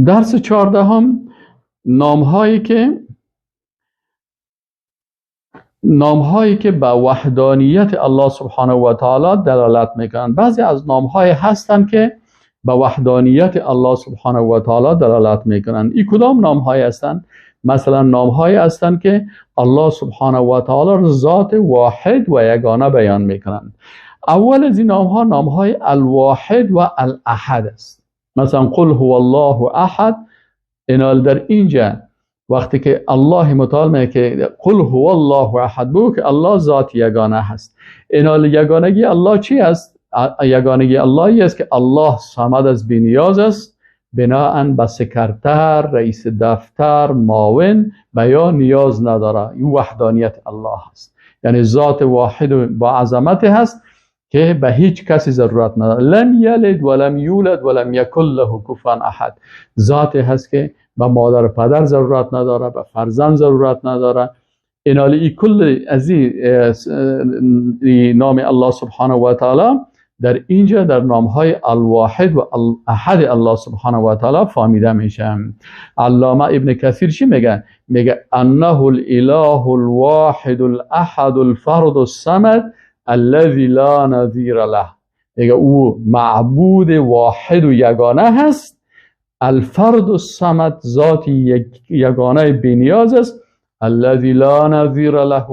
درس 14، نامهایی که به وحدانیت الله سبحانه و تعالی دلالت میکنند. بعضی از نامهای هستند که به وحدانیت الله سبحانه و تعالی دلالت میکنند. این کدام نامهایی هستند؟ مثلا نامهایی هستند که الله سبحانه و تعالی را ذات واحد و یگانه بیان میکنند. اول از این نامها نامهای الواحد و الاحد است. مثلا قل هو الله احد. اینال در اینجا وقتی که الله متعال میگه که قل هو الله احد، بگو که الله ذات یگانه هست. اینال یگانگی الله چی است؟ یگانگی الله است که الله صمد از بی‌نیاز است، بناءً به سکرتر، رئیس دفتر، معاون و یا نیاز نداره. این وحدانیت الله است، یعنی ذات واحد با عظمت هست که به هیچ کسی ضرورت نداره. لم یلد ولم یولد ولم یکن له کفوا احد. ذات هست که به مادر و پدر ضرورت نداره، به فرزند ضرورت نداره. اینالی ای کل از این نام الله سبحانه و تعالی در اینجا در نامهای الواحد و الاحد الله سبحانه و تعالی فهمیده میشه. علامه ابن کثیر چی میگه؟ میگه انه الاله الواحد الاحد الفرد الصمد الذي لا نظیر له. میگه او معبود واحد و یگانه هست، الفرد الصمد ذات یگانه بینیاز است، الذي لا نظیر له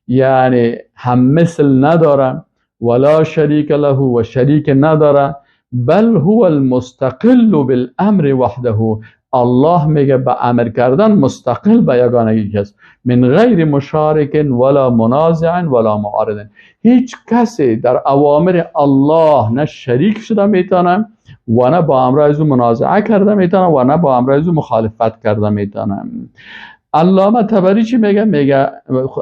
یعنی هم مثل نداره، ولا شریک له و شریک نداره، بل هو المستقل بالامر وحده. الله میگه به امر کردن مستقل به یگانگی است، من غیر مشارک ولا منازع ولا معارض. هیچ کسی در اوامر الله نه شریک شده میتونه و نه با امر از او منازعه کرده میتونه و نه با امر از او مخالفت کرده میتونه. علامه طبری چی میگه؟ میگه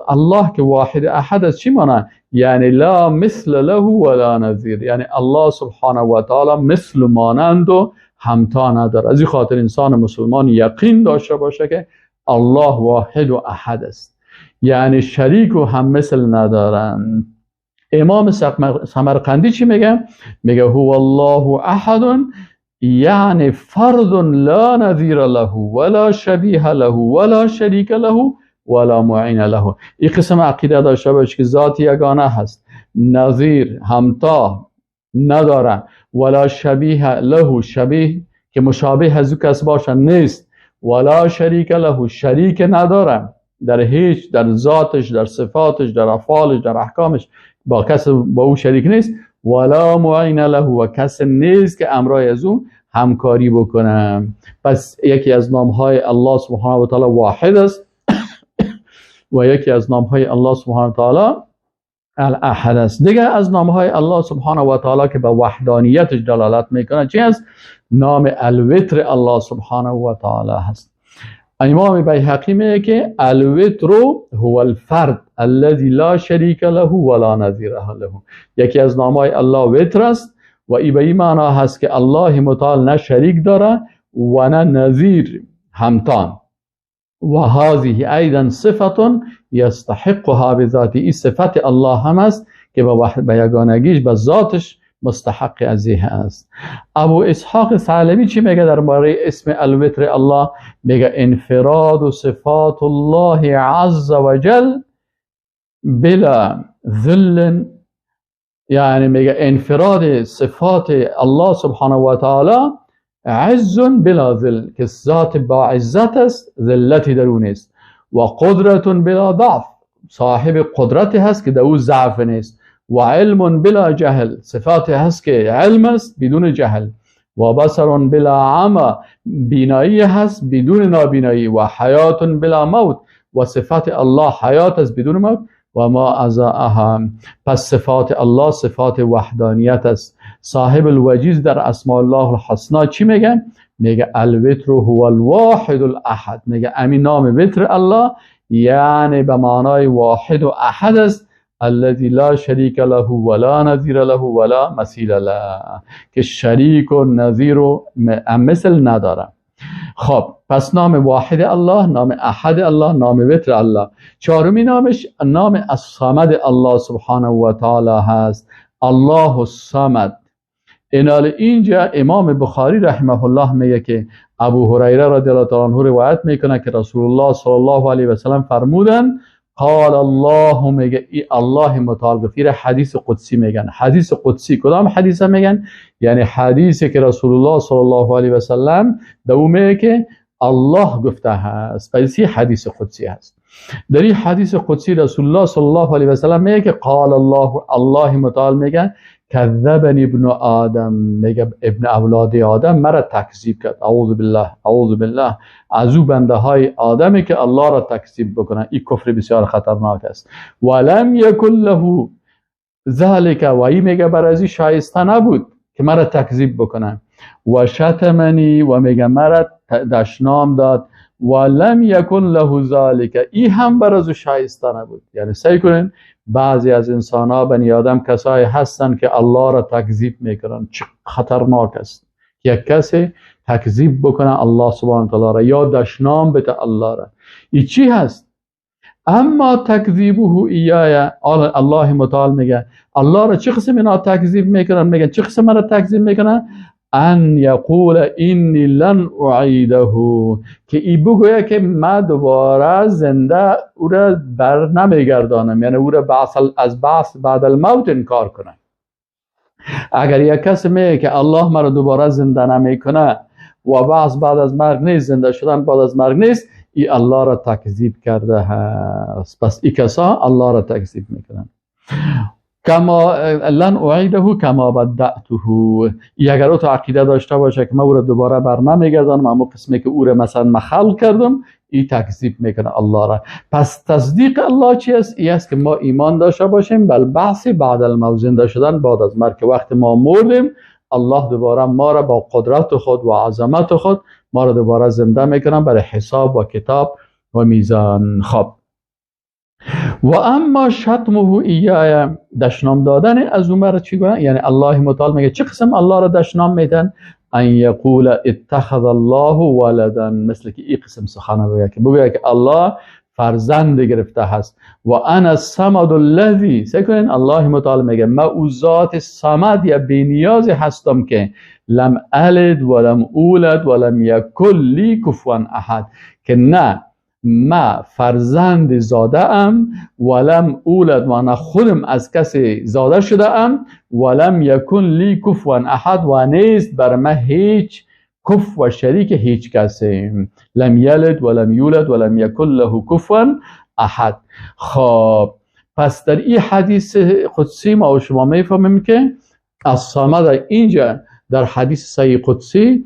الله که واحد احد است چی معنی؟ یعنی لا مثل له ولا نظیر، یعنی الله سبحانه و تعالی مثل مانند و همتا نداره. از این خاطر انسان مسلمان یقین داشته باشه که الله واحد و احد است، یعنی شریک و هم مثل ندارن. امام سمرقندی چی میگه؟ میگه هو الله احد یعنی فرد لا نظیر له ولا شبیه له ولا شریک له ولا معین له. این قسم عقیده داشته باشه که ذات یگانه هست، نظیر همتا نداره، ولا شبیه له شبیه که مشابه از او کس باشه نیست، ولا شریک له شریک نداره در هیچ، در ذاتش، در صفاتش، در افعالش، در احکامش با کس با او شریک نیست، ولا معین له و کس نیست که امرای از او همکاری بکنه. پس یکی از نامهای الله سبحانه و تعالی واحد است و یکی از نامهای الله سبحانه و تعالی الاحد است. دیگه از نامهای الله سبحانه و تعالی که به وحدانیتش دلالت میکنه چی است؟ نام الوتر الله سبحانه و تعالی هست. امام بیهقی میگه که الوتر هو الفرد الذي لا شریک له ولا نظیر له. یکی از نامهای الله وتر است و ای به این معنا هست که الله متعال نه شریک داره و نه نظیر همتان. و هذه ایضا صفة یستحقها بذاته. این صفت الله هم است که به یگانگیش به ذاتش مستحق ازیه است. ابو اسحاق ثعلبی چی میگه درباره اسم الوتر الله؟ میگه انفراد و صفات الله عز وجل بلا ذل، یعنی میگه انفراد صفات الله سبحانه و تعالی عز بلا ذل، که ذات با عزت است، ذلتی در او نیست، و قدرت بلا ضعف، صاحب قدرت هست که در او ضعف نیست، و علم بلا جهل، صفات هست که علم است بدون جهل، و بصر بلا عمى، بینایی هست بدون نابینایی، و حیات بلا موت، و صفات الله حیات است بدون موت، و ما ازاها. پس صفات الله صفات وحدانیت است. صاحب الوجیز در اسماء الله الحسنا چی میگه؟ میگه الوتر هو الواحد الاحد. میگه امین نام وتر الله یعنی به معنای واحد و احد است، الذي لا شریک له ولا نظیر له ولا مثیل له، که شریک و نظیر و مثل نداره. خب پس نام واحد الله، نام احد الله، نام وتر الله. چهارمی نامش نام الصمد الله سبحانه و تعالی هست، الله الصمد. اینال اینجا امام بخاری رحمه الله میگه که ابو هریره رضی الله تعالی عنه روایت میکنه که رسول الله صلی الله علیه و سلم فرمودن قال الله، میگه ای الله متعال گفت. حدیث قدسی میگن. حدیث قدسی کدام حدیث میگن؟ یعنی حدیثی که رسول الله صلی الله علیه و سلم دو میگه که الله گفته هست. پس این حدیث قدسی هست. در این حدیث قدسی رسول الله صلی الله علیه و سلم میگه که قال الله، الله متعال میگه کذبنی ابن آدم، میگه ابن اولاد آدم مرا تکذیب کرد. اعوذ بالله، اعوذ بالله از او بنده های آدمی که الله را تکذیب بکنه. این کفر بسیار خطرناک است. ولم یکن له ذلک، و این میگه بر از این شایسته نبود که مرا تکذیب بکنه. و شتمنی، و میگه مرا دشنام داد. ولم یکن له ذلک، این هم بر از او شایسته نبود. یعنی سعی کنین بعضی از انسان ها، بنی آدم، کسایی هستن که الله را تکذیب میکنن. چه خطرناک است یک کسی تکذیب بکنه الله سبحانه تعالی را یا دشنام بده الله را. این چی هست؟ اما تکذیبه ایای، الله متعال میگه الله را چه قسم اینا تکذیب میکنن؟ میگن چه قسم را تکذیب میکنن؟ ان یقول انی لن اعیده، که ای بگویه که من دوباره زنده او را بر نمیگردانم، یعنی او را از بعث بعد الموت انکار کنه. اگر یک کسی میگه که الله مرا دوباره زنده نمیکنه و بعث بعد از مرگ نیست، زنده شدن بعد از مرگ نیست، ای الله را تکذیب کرده هست. پس ای کسا الله را تکذیب میکنن. کما لن اعیده کما بدأته، اگر او تو عقیده داشته باشه که من او را دوباره بر نمیگردانم، اما قسمی که او را مثلا مخلق کردم، ای تکذیب میکنه الله را. پس تصدیق الله چی است؟ ای است که ما ایمان داشته باشیم بل بعث بعد الموت، زنده شدن بعد از مرگ، که وقت ما مردیم الله دوباره ما را با قدرت خود و عظمت خود ما را دوباره زنده میکنه برای حساب و کتاب و میزان. خب و اما شتمه ایای، دشنام دادن از عمر چی گونه؟ یعنی الله متعال میگه چه قسم الله را دشنام میدن؟ ان یقول اتخذ الله ولدا، مثل که این قسم سخن بگه که بگه که الله فرزند گرفته هست. و انا الصمد الذی، سکنین الله متعال میگه ما او ذات صمد یا بی نیاز هستم که لم الد ولم اولد ولم یکن لی کفوا احد، که نه ما فرزند زاده ام، ولم اولد و نه خودم از کسی زاده شده ام، ولم یکن لی کفوا احد و نیست بر ما هیچ کف و شریک هیچ کسی، لم یلد ولم یولد ولم یکن له کفوا احد. خب پس در این حدیث قدسی ما و شما میفهمیم که الصمد اینجا در حدیث صحیح قدسی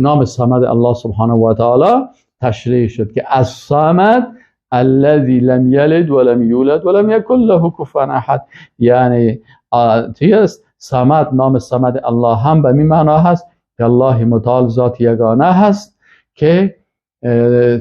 نام صمد الله سبحانه و تعالی تشریح شد که الصمد الذي لم یلد ولم یولد ولم یکن له کفوا احد، یعنی صمد، نام صمد الله هم به می معنا هست که الله متعال ذات یگانه هست. که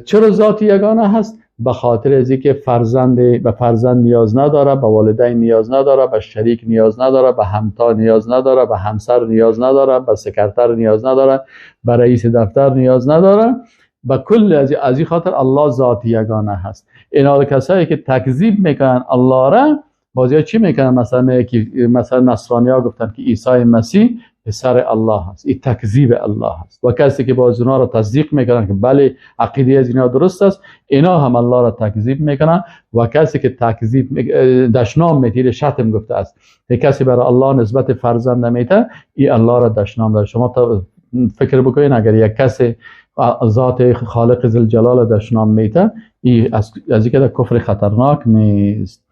چرا ذات یگانه هست؟ به خاطر از اینکه فرزند به فرزند نیاز نداره، به والدین نیاز نداره، به شریک نیاز نداره، به همتا نیاز نداره، به همسر نیاز نداره، به سکرتر نیاز نداره، به رئیس دفتر نیاز نداره، به کل از این خاطر الله ذات یگانه هست. اینا کسایی که تکذیب میکنن الله را، بازی چی میکنن؟ مثلا نصرانی ها گفتن که عیسی مسیح پسر الله هست، این تکذیب الله هست. و کسی که باز اونا را تصدیق میکنن که بله عقیده از اینا درست است، اینا هم الله را تکذیب میکنن. و کسی که تکذیب دشنام میتیره، شتم گفته است، کسی برای الله نسبت فرزند نمیته، این الله را دشنام داره. شما تا فکر بکنین اگر یک کسی ذات خالق ذوالجلال دشنام میته، این از اینکه کفر خطرناک نیست.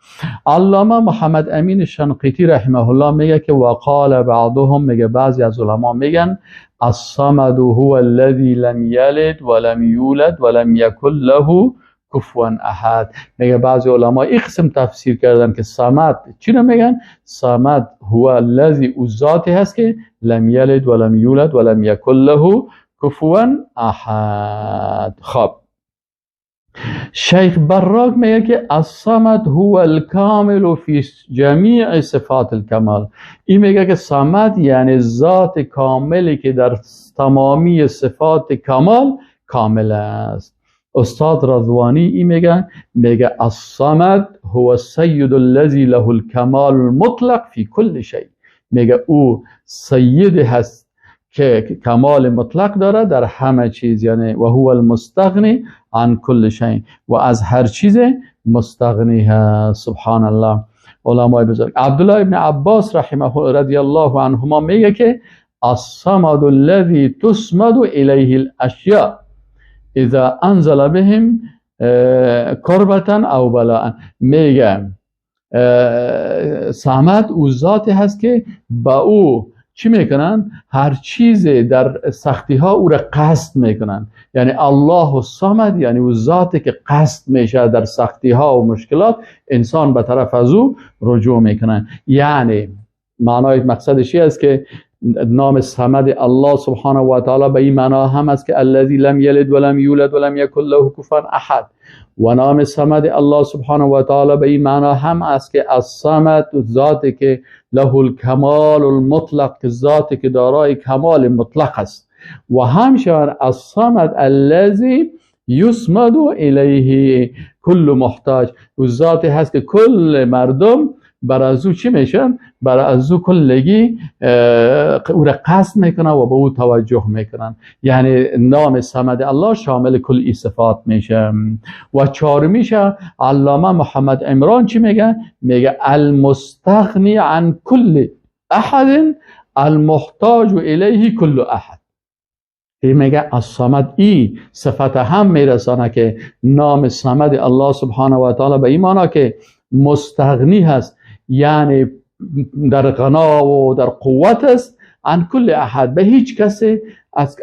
علامه محمد امین شنقیطی رحمه الله میگه که وقال بعضهم، میگه بعضی از علما میگن الصمد هو الذي لم یلد ولم یولد ولم یکن له کفوا احد. میگه بعضی علما این قسم تفسیر کردن که صمد چی رو میگن؟ صمد هو الذی، او ذاتی هست که لم یلد ولم یولد ولم یکن له کفوا احد. خب شیخ براک میگه که الصمد هو الکامل فی جمیع صفات الکمال. این میگه که صمد یعنی ذات کاملی که در تمامی صفات کمال کامل است. استاد رضوانی این میگه الصمد هو السید الذی له الکمال المطلق فی کل شیء. میگه او سید هست که کمال مطلق داره در همه چیز، یعنی و هو المستغنی عن کل شیء، و از هر چیز مستغنی هست. سبحان الله. علمای بزرگ عبدالله ابن عباس رحمه رضی الله عنهما میگه که الصمد الذي تسمد الیه الاشیاء اذا انزل بهم کربة او بلاء. میگه صمد او ذاتی هست که با او چی میکنن؟ هر چیز در سختی ها او را قصد میکنن. یعنی الله الصمد یعنی او ذاتی که قصد میشه در سختی ها و مشکلات، انسان به طرف از او رجوع میکنن. یعنی معنای مقصدش است که نام صمد الله سبحانه و تعالی به این معنا هم است که الذی لم یلد ولم یولد ولم یکن له کفوا احد، و نام صمد الله سبحانه و تعالی به این معنا هم است که الصمد ذاتی که له الکمال المطلق، که ذاتی که دارای کمال مطلق است، و همچنین الصمد الذی یسمد الیه کل محتاج، و ذاتی هست که کل مردم بر از او چی میشن؟ بر از او کلگی او را قصد میکنن و به او توجه میکنن. یعنی نام صمد الله شامل کل ای صفات میشه. و چهارمیشه علامه محمد عمران چی میگه؟ میگه المستغنی عن کل احد المحتاج الیه کل احد. میگه الصمد ای صفت هم میرسانه که نام صمد الله سبحانه و تعالی به این معنا که مستغنی هست، یعنی در غنا و در قوت است، عن کل احد، به هیچ کسی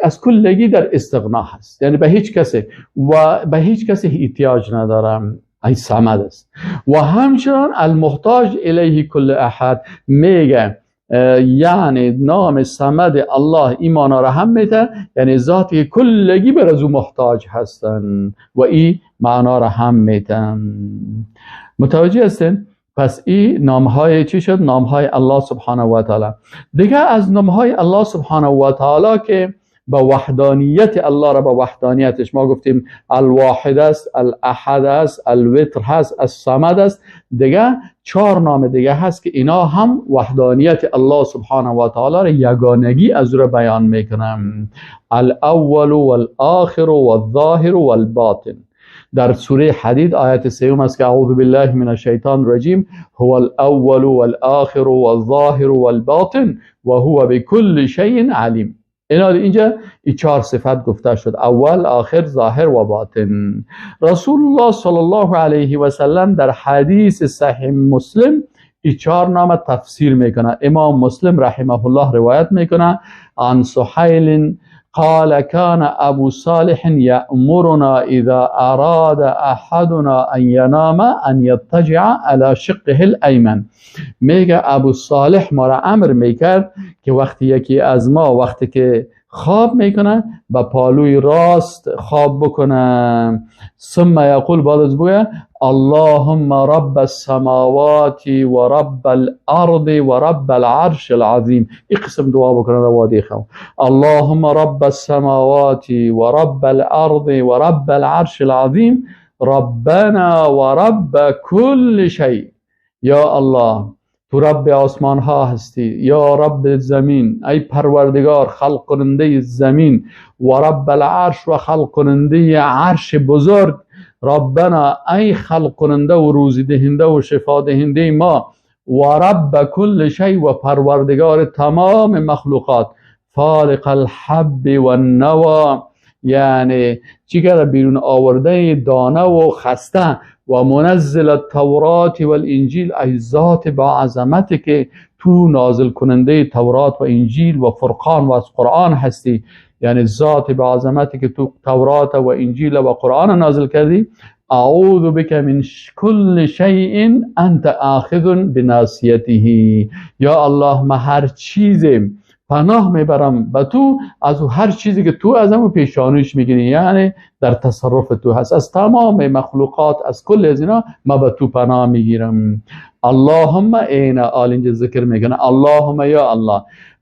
از کلگی در استغنا هست، یعنی به هیچ کسی و به هیچ کسی احتیاج ندارم، ای صمد است. و همچنان المحتاج الیه کل احد، میگه یعنی نام صمد الله ایمانا را هم میده، یعنی ذاتی کلگی بر از او محتاج هستن و ای معنا را هم میتن. متوجه هستین؟ پس این نامهای چی شد؟ نامهای الله سبحانه و تعالی. دیگه از نامهای الله سبحانه و تعالی که با وحدانیت الله را، با وحدانیتش ما گفتیم الواحد است، الاحد است، الوتر هست، الصمد است. دیگه چهار نام دیگه هست که اینا هم وحدانیت الله سبحانه و تعالی را، یگانگی از او را بیان میکنن. الاول والآخر والظاهر والباطن. در سوره حدید آیت سیوم است که اعوذ بالله من الشیطان الرجیم هو الاول والآخر والظاهر والباطن و هو بكل شیء علیم. اینا اینجا این چهار صفت گفته شد: اول، آخر، ظاهر و باطن. رسول الله صلی الله علیه و سلم در حدیث صحیح مسلم این چهار نام تفسیر میکنه. امام مسلم رحمه الله روایت میکنه عن سحیل قال كان ابو صالح يأمرنا اذا اراد احدنا ان ينام ان يضطجع على شقه الايمن. میگه ابو صالح ما را امر میکرد که وقتی یکی از ما وقتی که خواب میکنه با پالوی راست خواب بکنه. ثم یقول، بعد از بگه اللهم رب السماوات و رب الارض و رب العرش العظیم. این قسم دعا بکنه در وادی خواب: اللهم رب السماوات و رب الارض و رب العرش العظیم ربنا و رب کل شیء. یا الله تو رب آسمان ها هستی، یا رب زمین، ای پروردگار خلق کننده زمین، و رب العرش و خلق کننده عرش بزرگ، ربنا ای خلق کننده و روزی دهنده و شفا دهنده ما، و رب کل شیء و پروردگار تمام مخلوقات، فالق الحب والنوى، یعنی چی کرده؟ بیرون آورده دانه و خسته، و منزل التورات والانجیل، ای ذات با عظمت که تو نازل کننده تورات و انجیل و فرقان و از قرآن هستی، یعنی ذات با عظمت که تو تورات و انجیل و قرآن نازل کردی. اعوذ بک من کل شیء انت آخذ بناصیته. یا الله ما هر چیز پناه میبرم به تو از هر چیزی که تو از همون پیشانیش میگیری، یعنی در تصرف تو هست، از تمام مخلوقات، از کل از اینا ما به تو پناه میگیرم. اللهم اینا آل اینجا ذکر میکنه اللهم یا الله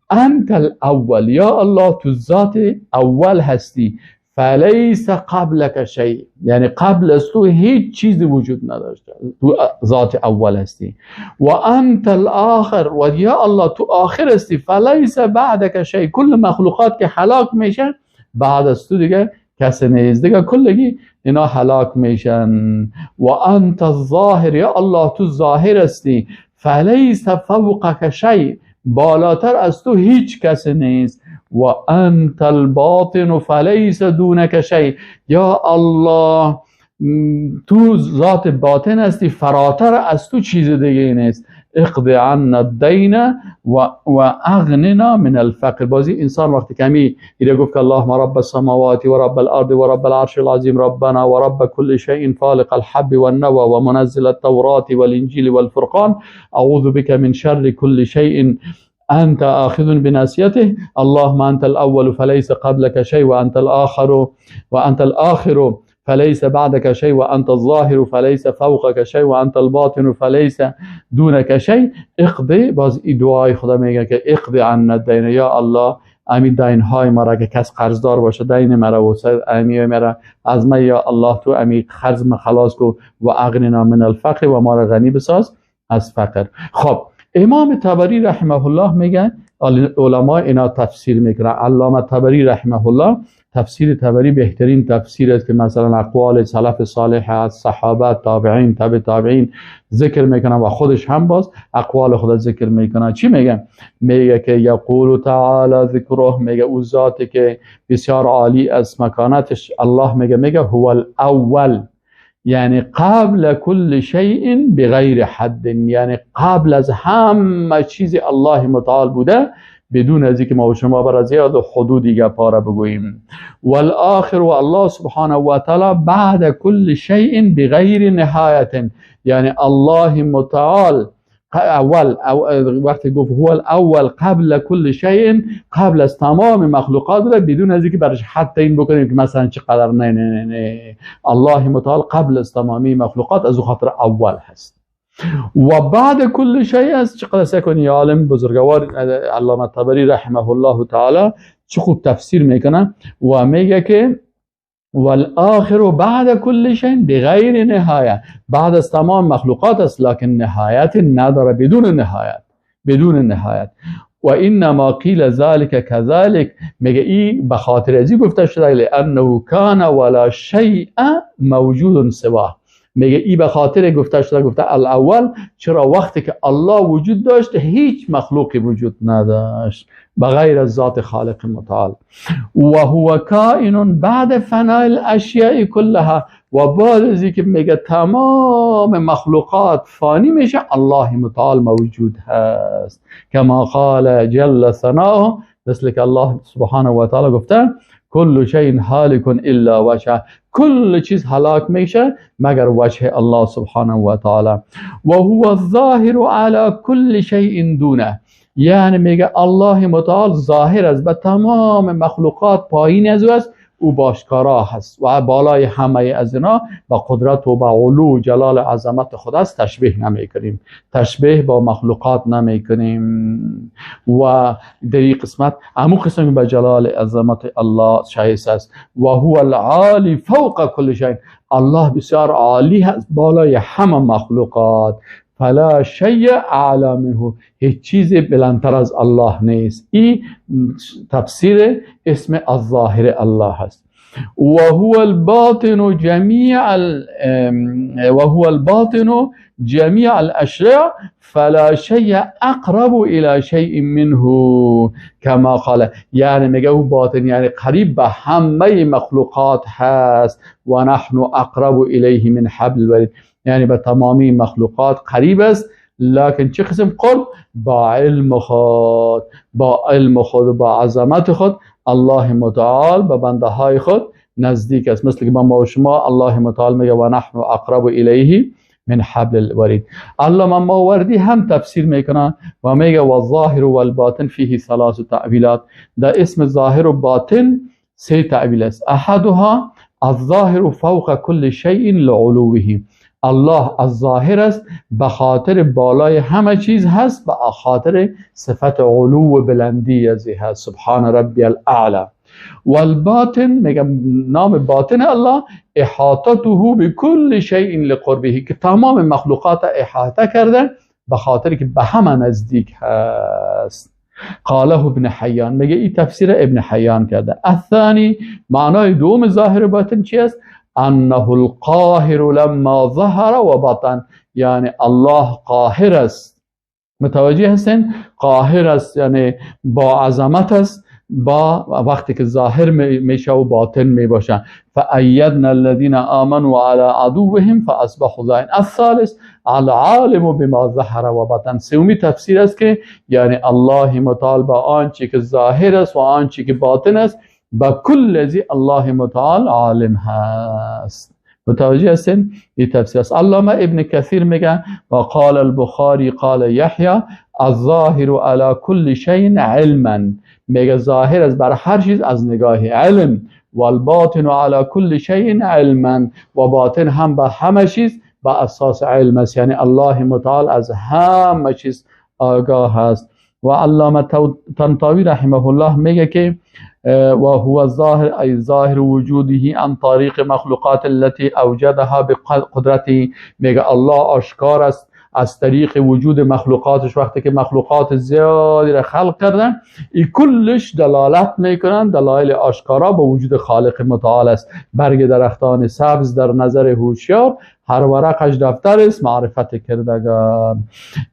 انت الاول، یا الله تو ذات اول هستی، فلیس قبلک شیء، یعنی قبل از تو هیچ چیزی وجود نداشته، تو ذات اول هستی. و انت الاخر، و یا الله تو آخر هستی، فلیس بعدک شیء، کل مخلوقات که هلاک میشن بعد از تو دیگه کسی نیست، دیگه کلگی اینا هلاک میشن. و انت الظاهر، یا الله تو ظاهر هستی، فلیس فوقک شیء، بالاتر از تو هیچ کسی نیست. و انت الباطن فلیس دونک شیء، یا الله تو ذات باطن هستی، فراتر از تو چیز دیگه نیست. اقضی عنا الدین و اغننا من الفقر. بازی انسان وقتی کمی ایره گفت که اللهم رب السماوات و رب الارض و رب العرش العظیم ربنا و رب كل شیء فالق الحب والنوى و منزل التوراة والانجیل والفرقان اعوذ بك من شر كل شیء انت آخذ بناصيته اللهم انت الاول فليس قبلك شيء وانت الاخر وانت الاخر فليس بعدك شيء وانت الظاهر فليس فوقك شيء وانت الباطن فليس دونك شيء. اقضي، باز این دعای خدا میگه که اقضی عنا الدین، یا الله امی دین های مرا که کس قرضدار باشه دین مرا و امی مرا از من، یا الله تو امی قرض ما خلاص کو و اغننا من الفقر، و ما را غنی بساز از فقر. خب امام طبری رحمه الله میگن، علما اینا تفسیر میکنن، علامه طبری رحمه الله تفسیر طبری بهترین تفسیر است که مثلا اقوال سلف صالح از صحابه تابعین تابع تابعین ذکر میکنن و خودش هم باز اقوال خود ذکر میکنن. چی میگن؟ میگه که یقول تعالی ذکره، میگه او ذاتی که بسیار عالی از مکانتش الله میگه، میگه هو الاول، یعنی قبل کل شیء بغیر حد، یعنی قبل از همه چیز الله متعال بوده بدون از اینکه ما و شما بر از یاد حدودی گپا را بگوییم. والآخر، و الله سبحانه و تعالی بعد کل شیء بغیر نهایت، یعنی الله متعال اول، وقتی گفت هو الاول قبل کل شیء، قبل از تمام مخلوقات بوده بدون از اینکه برش حد تعیین بکنیم که مثلا چقدر. نه نه نه نه، الله متعال قبل از تمامی مخلوقات از او خاطر اول هست. و بعد کل شیء است. چقدر سکنی عالم بزرگوار علامه طبری رحمه الله تعالی چه خوب تفسیر میکنه و میگه که والآخر بعد كل شيء بغیر نهایه، بعد از تمام مخلوقات است لكن نهایت نداره، بدون نهایت، بدون نهایت. و انما قیل ذلك كذلك، میگه ای به خاطر ازی گفته شده لانه کان ولا شیء موجود سواه، میگه ای به خاطر گفته شده، گفته الاول، چرا وقتی که الله وجود داشت هیچ مخلوقی وجود نداشت بغیر از ذات خالق متعال. و هو کائن بعد فناء الاشیاء كلها، و بعد از اینکه میگه تمام مخلوقات فانی میشه الله متعال موجود هست، کما قال جل ثناؤه، مثل که الله سبحانه و تعالی گفته کل شیء هالک الا وجهه، کل چیز هلاک میشه مگر وجه الله سبحانه و تعالی. و هو الظاهر على كل شیء دونه، یعنی میگه الله متعال ظاهر است به تمام مخلوقات، پایین از او است، او باشکارا هست و بالای همه از اینا با قدرت و با علو جلال عظمت خود است. تشبیه نمی کنیم، تشبیه با مخلوقات نمی کنیم و در این قسمت امو قسم به جلال عظمت الله شایسته است. و هو العالی فوق کل شیء، الله بسیار عالی هست بالای همه مخلوقات. فلا شیء اعلی منه، هیچ چیز بلندتر از الله نیست. این تفسیر اسم الظاهر الله هست. و هو الباطن جمیع و هو الباطن جمیع الاشیاء فلا شیء اقرب الى شیء منه کما قال، یعنی میگه او باطن یعنی قریب به همه مخلوقات هست. و نحن اقرب الیه من حبل الورید، یعنی به تمامی مخلوقات قریب است، لکن چه قسم قرب؟ با علم خود، با علم خود و با عظمت خود الله متعال به بنده های خود نزدیک است. مثل که ما و شما الله متعال میگه و نحن اقرب الیه من حبل الورید. علامه ماوردی هم تفسیر میکنه و میگه و الظاهر و الباطن فیه ثلاث تأویلات، در اسم ظاهر و باطن سه تأویل است. احدها الظاهر فوق كل شیء لعلوه، الله الظاهر است به خاطر بالای همه چیز هست، به خاطر صفت علو و بلندی از هست، سبحان ربی الاعلی. والباطن، میگه نام باطن الله احاطته بكل شیء لقربه، که تمام مخلوقات احاطه کرده به خاطر که به همه نزدیک هست. قاله ابن حیان، میگه این تفسیر ابن حیان کرده. الثانی، معنای دوم ظاهر باطن چی است؟ انه القاهر لما ظهر و بطن، یعنی الله قاهر است. متوجه هستین؟ قاهر است یعنی با عظمت است، با وقتی که ظاهر میشه و باطن میباشه. فأیدنا الذین آمنوا على عدوهم فاصبحوا ظاهرین. الثالث العالم بما ظهر و بطن. سومی تفسیر است که یعنی الله متعال با آنچه که ظاهر است و آنچه که باطن است با کل ازی الله متعال عالم هست. متوجه هستین؟ این تفسیر است. علامه ابن کثیر میگه و قال البخاری قال یحیی الظاهر على كل شیء علما، میگه ظاهر از بر هر چیز از نگاه علم، والباطن على كل شیء علما، و باطن هم به همه چیز به اساس علم است، یعنی الله متعال از همه چیز آگاه است. و علامه طنطاوی رحمه الله میگه که و هو الظاهر ای ظاهر وجوده عن طریق مخلوقات التي اوجدها بقدرته، میگه الله آشکار است از طریق وجود مخلوقاتش، وقتی که مخلوقات زیادی را خلق کردن ای کلش دلالت میکنن، دلایل آشکارا به وجود خالق متعال است. برگ درختان سبز در نظر هوشیار، هر ورقش دفتر است معرفت کردگان.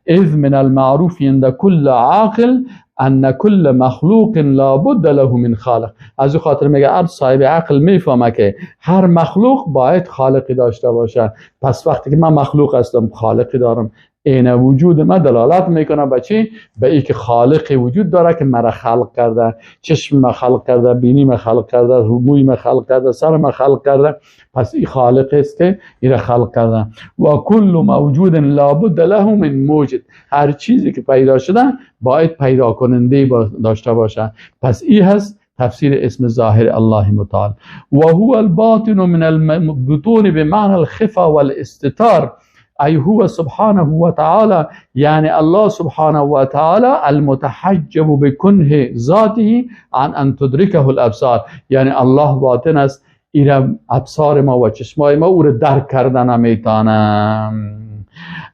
اذ من المعروف عند كل عاقل ان كل مخلوق لابد له من خالق. از او خاطر میگه هر صاحب عقل میفهمه که هر مخلوق باید خالقی داشته باشه. پس وقتی که من مخلوق هستم خالقی دارم، این وجود من دلالت میکنه به چی؟ به ای که خالقی وجود داره که مرا خلق کرده، چشم ما خلق کرده، بینی ما خلق کرده، موی ما خلق کرده، سر ما خلق کرده. پس این خالق است که این خلق کرده. و کل موجود لابد له من موجد، هر چیزی که پیدا شده باید پیدا کننده داشته باشه. پس این هست تفسیر اسم ظاهر الله متعال. و هو الباطن من البطون بمعنى الخفا والاستتار، ای هو سبحانه و تعالی، یعنی الله سبحانه و تعالی المتحجب بکنه ذاته عن ان تدرکه الابصار، یعنی الله باطن است، ایره ابصار ما و چشمای ما او را درک کردن نمیتانه.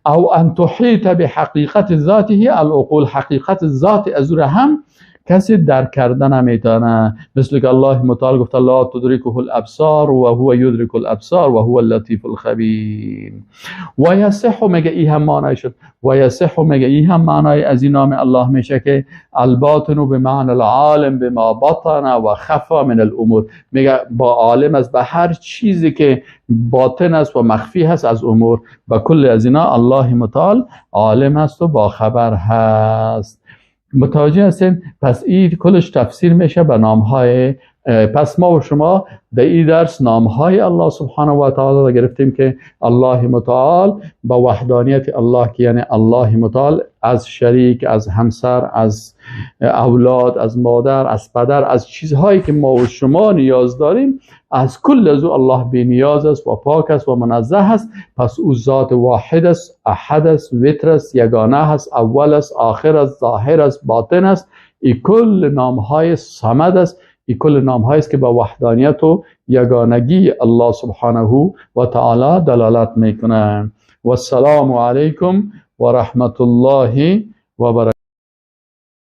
او ان تحیط بحقیقت ذاته العقول، حقیقت ذات از او را هم کسی درک کردن نمیتونه، مثل که الله متعال گفت لا تدرکه الابصار و هو یدرک الابصار و هو اللطیف الخبیر. و یصح، میگه ای هم معنای شد، و یصح میگه ای هم معنای از این نام الله میشه که الباطن به معنی العالم بما بطن و خفا من الامور، میگه با عالم است به هر چیزی که باطن است و مخفی هست از امور، و کل از اینا الله متعال عالم است و با خبر هست. متوجه هستین؟ پس این کلش تفسیر میشه به نامهای. پس ما و شما در این درس نامهای الله سبحانه و تعالی را گرفتیم که الله متعال با وحدانیت الله، که یعنی الله متعال از شریک، از همسر، از اولاد، از مادر، از پدر، از چیزهایی که ما و شما نیاز داریم، از کل از او الله بی نیاز است و پاک است و منزه است. پس او ذات واحد است، احد است، وتر است، یگانه است، اول است، آخر است، ظاهر است، باطن است. ای کل نامهای صمد است، ای کل نامهایی است که با وحدانیت و یگانگی الله سبحانه و تعالی دلالت میکنه. و السلام علیکم و رحمت الله و برکاته.